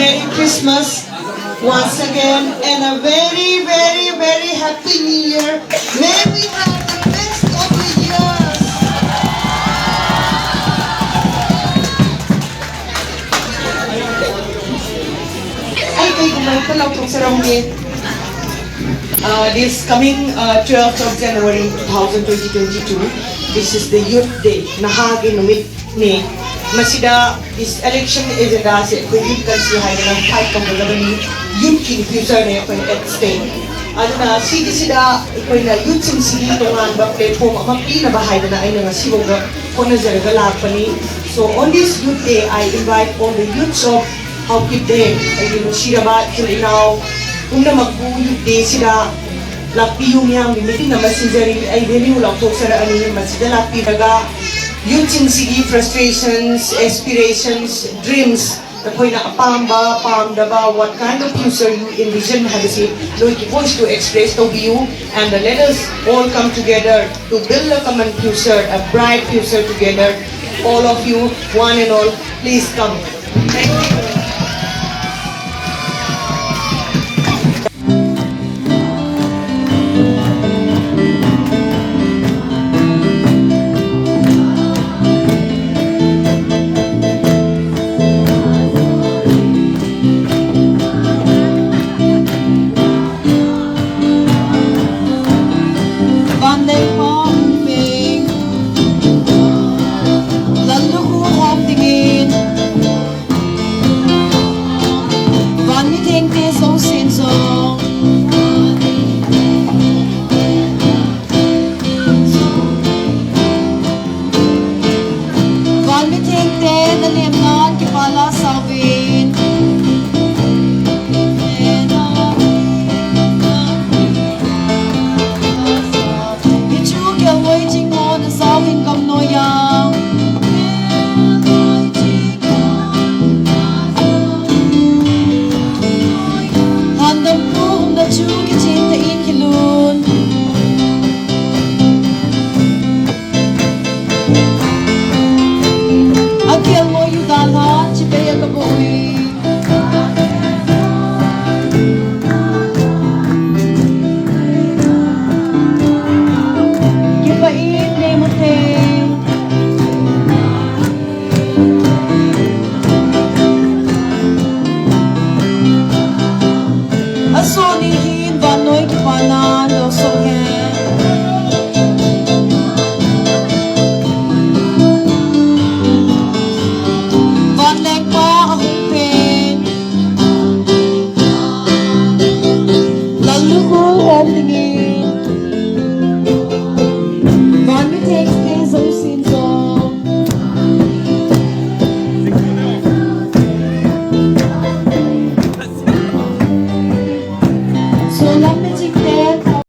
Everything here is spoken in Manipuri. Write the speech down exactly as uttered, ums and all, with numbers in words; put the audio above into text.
Merry Christmas once again and a very, very, very Happy New Year. May we have the best of the years. ꯑꯩ ꯀꯩꯒꯨꯝꯕ ꯍꯦꯛꯇ ꯂꯥꯎꯊꯣꯛꯆꯔꯝꯒꯦ꯫ Uh, this coming uh, twelfth of January two thousand twenty-two, this is the Youth Day, ꯅꯍꯥꯒꯤ ꯅꯨꯃꯤꯠꯅꯤ꯫ ꯃꯁꯤꯗ this election agenda ꯁꯦ ꯑꯩꯈꯣꯏ youth ꯀꯟꯁꯤ ꯍꯥꯏꯗꯅ fight ꯇꯧꯒꯗꯕꯅꯤ꯫ Youth ꯀꯤ future ꯅꯦ ꯑꯩꯈꯣꯏꯅ at stake꯫ ꯑꯗꯨꯅ ꯁꯤꯒꯤꯁꯤꯗ ꯑꯩꯈꯣꯏꯅ youth ꯁꯤꯡꯁꯤꯒꯤ ꯇꯣꯉꯥꯟꯕ platform ꯑꯃ ꯄꯤꯅꯕ ꯍꯥꯏꯗꯅ ꯑꯩꯅ ꯉꯁꯤꯐꯥꯎꯗ ꯍꯣꯠꯅꯖꯔꯒ ꯂꯥꯛꯄꯅꯤ꯫ So on this Youth Day, I invite all the youths of Haokip Dam, ꯑꯩꯒꯤ ꯅꯨꯡꯁꯤꯔꯕ ꯏꯆꯤꯜ ꯏꯅꯥꯎ ꯄꯨꯝꯅꯃꯛꯄꯨ Youth Day ꯁꯤꯗ ꯂꯥꯛꯄꯤꯌꯨ꯫ ꯃꯤꯌꯥꯝꯒꯤ meeting ꯑꯃ ꯁꯤꯟꯖꯔꯤ꯫ ꯑꯩ venue ꯂꯥꯎꯊꯣꯛꯆꯔꯛꯑꯅꯤ꯫ ꯃꯁꯤꯗ ꯂꯥꯛꯄꯤꯔꯒ youth ꯁꯤꯡꯁꯤꯒꯤ frustrations, aspirations, dreams, ꯅꯈꯣꯏꯅ ꯑꯄꯥꯝꯕ ꯄꯥꯝꯗꯕ, what kind of future you envision ꯍꯥꯏꯕꯁꯤ ꯅꯣꯏꯒꯤ voice ꯇꯨ express ꯇꯧꯕꯤꯌꯨ꯫ And let us all come together to build a common future, a bright future together. All of you, one and all, please come. Thank you.